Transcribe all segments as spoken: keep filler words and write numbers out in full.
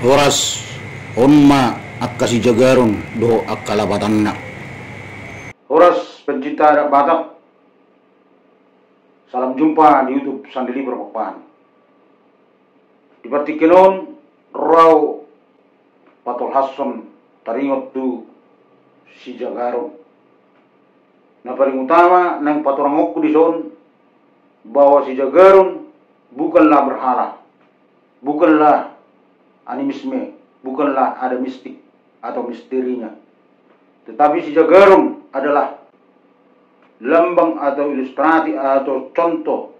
Horas, on ma angka sijagaron dohot angka lapatanna. Horas pencinta adat Batak. Salam jumpa di YouTube Sandi Liber Pakpahan. Di partingkian on ro ahu patolhashon taringot tu sijagaron. Na paling utama naeng patorangonku dison bahwa sijagaron bukanlah berhala, bukanlah animisme, bukanlah ada mistik atau misterinya. Tetapi sijagaron adalah lambang atau ilustrasi atau contoh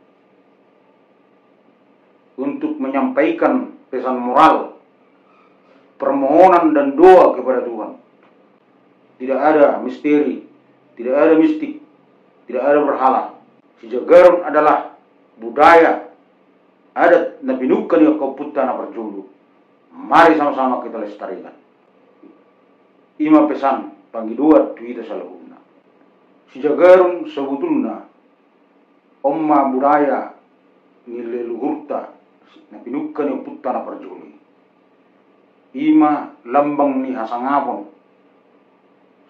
untuk menyampaikan pesan moral, permohonan dan doa kepada Tuhan. Tidak ada misteri, tidak ada mistik, tidak ada berhala. Sijagaron adalah budaya adat na pinungka ni angka ompunta na parjolo. Mari sama-sama kita lestarikan. I ma pesan pangidoan tu hita saluhutna. Sijagaron sebetulna on ma budaya ni leluhurta na pinungka ni ompunta na parjolo i. I ma lambang ni hasangapon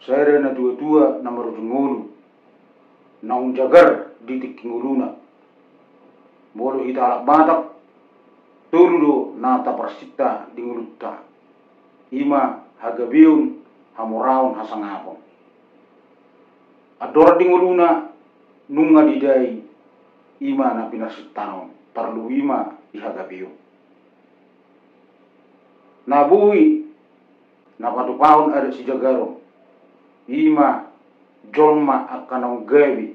sada na tua-tua na marujung ngolu naung jagar di tingki ngoluna. Molo hita halak Batak, tolu do na taparsinta di ngolunta. I ma hagabeon, hamoraon, hasangapon. Andorang di ngoluna nunga didai, i ma na pinarsintana on, tarlumobi ma di hagabeon. Na boi na patupahon adat sijagaron, i ma jolma angka naung gabe,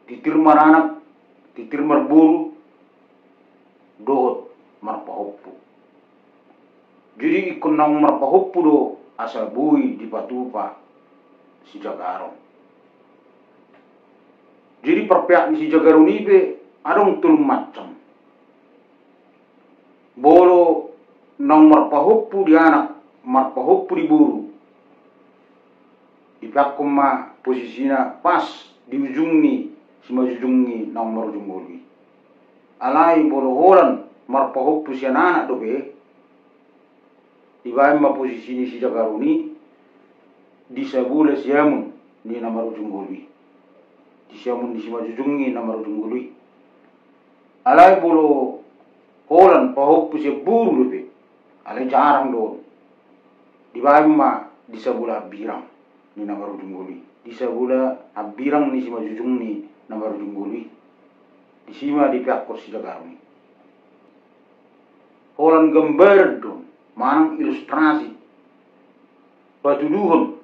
titir maranak, titir marboru, dohot marpahompu. Jadi ingkon naung marpahompu do asa boi dipatupa sijagaron. Jadi parpeak ni sijagaron i pe adong tolu macam. Molo naung marpahompu di anak, marpahompu di boru, dipeakkon ma posisina pas di ujung ni simanjujung ni naung marujung ngolu i. Alai molo holan marpahompu sian anak dope, dibaen ma posisi ni sijagaron i di sabola siamun ni na marujung ngolu i, di siamun ni simanjujung ni na marujung ngolu i. Alai molo holan pahompu sian boru dope, alai jarang do on, dibaen ma di sabola hambirang ni na marujung ngolu i, di sabola hambirang ni simanjujung ni na marujung ngolu i. Disi ma dipeakkon sijagaron i. Holan gambaran do on manang ilustrasi, patuduhon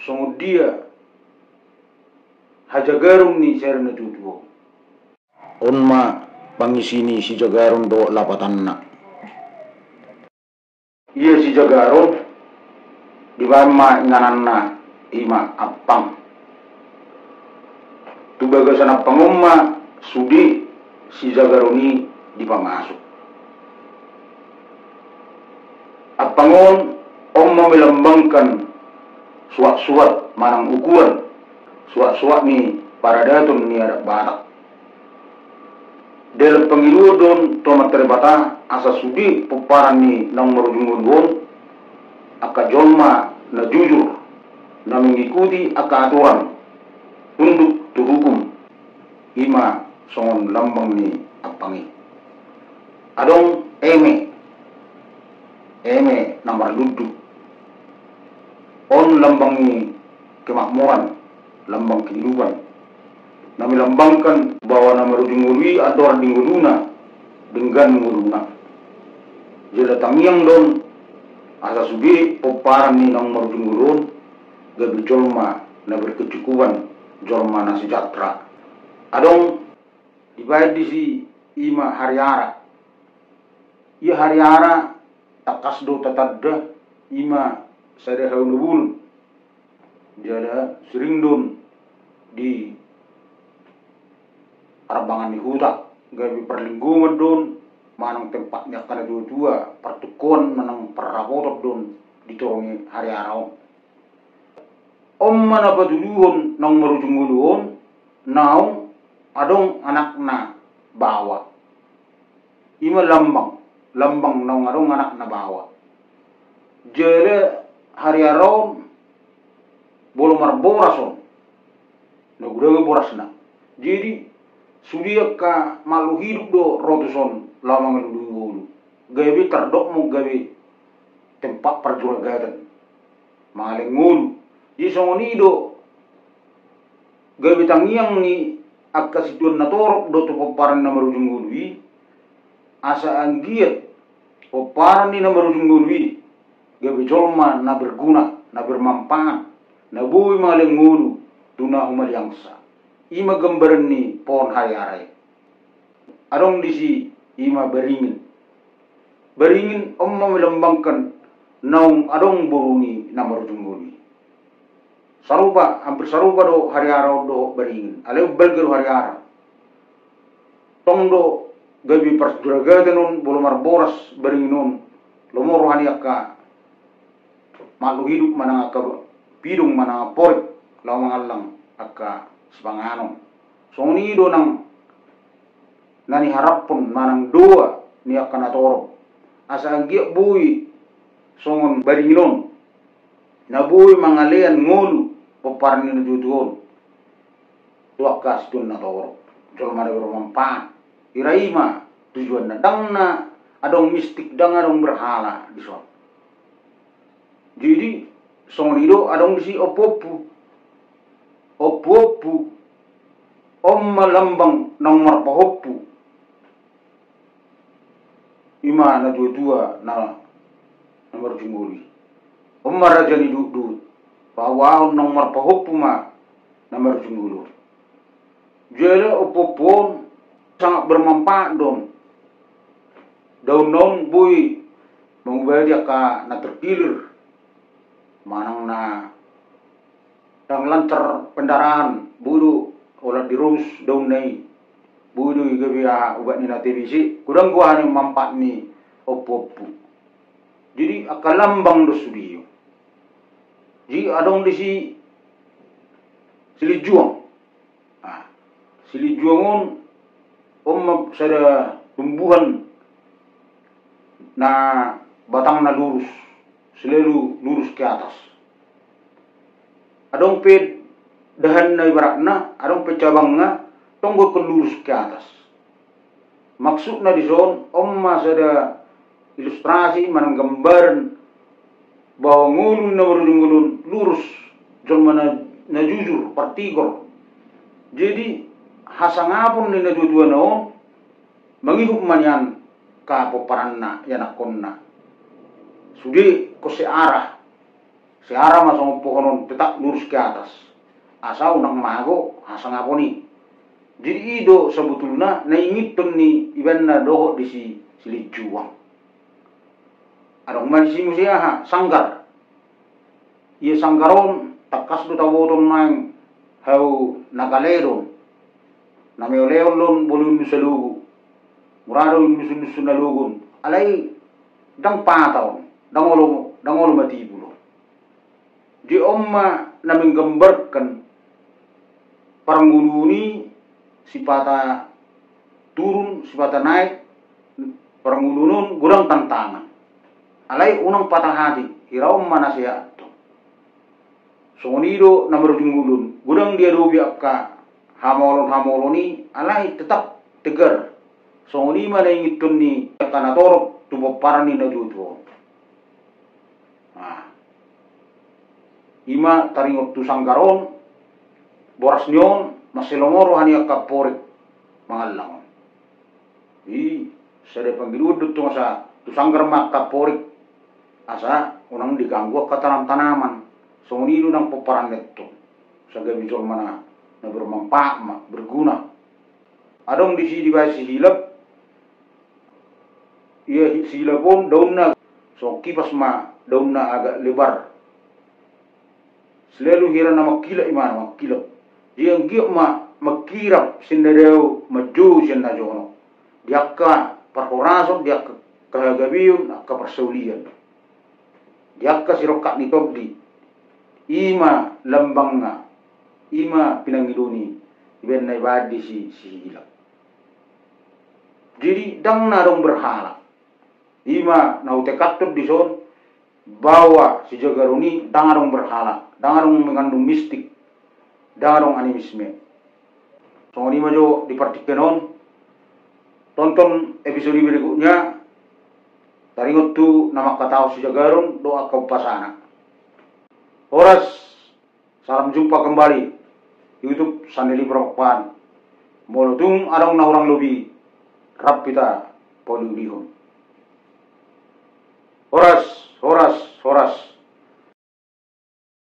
songon dia hajagaron ni sada na tua-tua on. On ma pangisi ni sijagaron dohot lapatanna. Ia sijagaron dibaen ma ingananna, i ma ampang. Tu bagasan ampang on ma sude sijagaron i dipamasuk. Ampang on, on ma melambangkan suat-suat manang ukuran suat-suat ni paradaton ni adat Batak. Dalan pangidoan do on tu Amanta Debata asa sude pomparan ni naung marujung ngolu on angka jolma na jujur, na mengikuti angka aturan, tunduk tu hukum. I ma songon lambang ni ampang i. Adong eme, eme na marlundu. On lambang ni kemakmuran, lambang kehidupan, na melambangkan bahwa na marujung ngolu i andorang di ngoluna, denggan ngoluna. Jala tangiang do on asa sude pomparan ni naung marujung ngolu on gabe jolma na berkecukupan, jolma na sejahtera. Adong dibaen disi, i ma hariara. Ia hariara tangkas do tatanda, i ma sada hau na bolon. Jala sering do on di harambangan ni huta, gabe parlinggoman do on manang tempat ni angka na tua-tua, partungkoan manang parrapoton do on di toru ni hariara on. On ma na patuduhon naung marujung ngolu on naung adong anakna baoa. I ma lambang, lambang naung adong anakna baoa. Jala hariara on molo marboras on, na godang borasna. Jadi sude angka makhluk hidup do ro tuson laho mangalului ngolu. Gabe tardok ma on gabe tempat parjuragatan, mangalehon ngolu. Jadi songon i do gabe tangiang ni angka situan na torop do tu pomparan na marujung ngolu i, asa anggiat pomparan ni na marujung ngolu i gabe jolma na berguna, na bermanfaat, na boi mangalehon ngolu tu na humaliangsa. I ma gambaran ni pohon hariara i. Adong disi i ma baringin. Baringin on ma melambangkan naung adong boru ni na marujung ngolu i. Sarupa, hampir sarupa do hariara on dohot baringin. Alai umbalga do hariara. Tong do gabe parjuragatan on molo marboras baringin on. Lomo roha ni angka makhluk hidup manang angka pidong manang amporik laho mangallang angka sipanganon. Songon i do nang na niharaphon manang doa ni angka na torop, asa anggiat boi songon baringin on na boi mangalehon ngolu pomparan ni na tuatua on tu angka situan na torop, jolma na bermanfaat. Hira i ma tujuanna, ndang na adong mistik, ndang adong berhala dison. Jadi songon i do adong disi ompuompu. Ompuompu on ma lambang naung marpahompu. I ma na tuatua na, na marujung ngolu i. On ma raja ni duhutduhut. Pahuahon naung marpahompu ma na marujung ngolu. Jala ompuompu on sangat bermanfaat do on. Daunna on boi mangubati angka na terkilir manang na ndang lancar pendarahan, boi do olat direbus daunna i, boi do i gabe aha, ubat ni na T B C. Godang do aha ni manfaat ni ompuompu. Jadi angka lambang do sude i. Jadi adong disi silinjuang. Nah, silinjuang on, on ma sada tumbuhan na batangna lurus, selalu lurus ke atas. Adong pe dahanna ibaratna, adong pe cabangna, tong do ingkon lurus ke atas. Maksudna dison, on ma sada ilustrasi manang gambaran bahwa ngolu ni na marujung ngolu on lurus, jolma na, na jujur, partigor. Jadi hasangapon ni na tuatua na on mangihut ma nian angka pomparanna, ianakhonna. Sude ingkon searah. Searah ma songon pohon on tetap lurus ke atas, asa unang mago hasangapon i. Jadi i do sabotulna na inginhon ni ibaen na dohot disi silinjuang. Adong ma disi muse aha, sanggar. Ia sanggar on tangkas do taboto nuaeng, hau na gale do on, na meoleon do on molo i undusan logo. Mura do i undusan, undusan na logo on. Alai ndang pata on, ndang olo, ndang olo matibu do on. Jadi on ma na menggambarkan parngoluon i, sipata turun sipata naek. Parngoluon on godang tantangan, alai unang patah hati, hira on ma nasehat do on. Songon i do na marujung ngolu on, godang diadopi angka hamaolon-hamaolon i, alai tetap tegar. Songon i ma na inginhon ni angka na torop tu pomparan ni na tuatua on. Nah, i ma taringot tu sanggar on, boras ni on, mansai lomo roha ni angka amporik mangallang on. I sada pangidoan do tong, asa tu sanggar ma angka amporik, asa unang diganggu angka tanam-tanaman. Songon i do nang pomparan ni antong, asa gabe jolma na, na bermanfaat ma, berguna. Adong disi dibaen sihilap. Ia sihilap on daunna songon kipas ma, daunna agak lebar. Selalu hira na mangkilap i ma na mangkilap. Jadi anggiat ma mangkirap sian na dao, manjou sian na jonok. Di angka parhorasan, di angka hagabeon, angka parsaulian, di angka sirongkap ni tondi. I ma lambangna, i ma pinangido ni ibaen na ibaen disi sihilap. Jadi ndang na adong berhala. Ima na hutekatton dison, bahwa Sijagaron i ndang adong berhala, ndang adong mengandung mistik, ndang adong animisme. Songon i ma jo di partingkian on. Tonton episode berikutnya, taringot tu na mangkatahon Sijagaron dohot angka umpasana. Horas. Salam jumpa kembali di YouTube channel Ibra Pakpahan. Molo tung adong na hurang lobi, rap hita pauliulihon. Horas, horas, horas.